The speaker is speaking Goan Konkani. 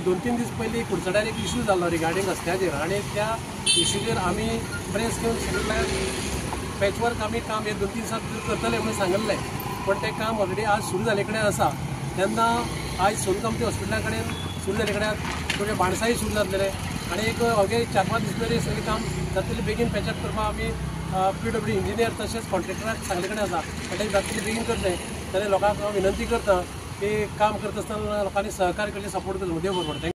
2-3 दीस पयलीं कुडचड्यार एक इशू जाल्लो रिगार्डींग रस्त्याचेर आनी त्या इशूचेर आमी प्रेस घेवन सगळें पॅचवर्क आमी काम हे 2-3 दिसां भितर करतले म्हणून सांगिल्लें, पण तें काम ऑलरेडी आज सुरू जाल्ले कडेन आसा. तेन्ना आयज सोनू कामती हॉस्पिटला कडेन सुरू जाल्ले कडेन थोडे बाणसाय सुरू जातले आनी एक अवघे 4-5 दीस भितर सगळें काम जातलें. बेगीन पॅचअप करपाक आमी PWD engineer तशेंच कॉन्ट्रॅक्टराक सांगले कडेन आसा आनी जातलें बेगीन करतलें. जाल्यार लोकांक हांव विनंती करता की काम करता आसतना लोकांनी सहकार्य करचें, सपोर्ट करचो. देव बरें करूं.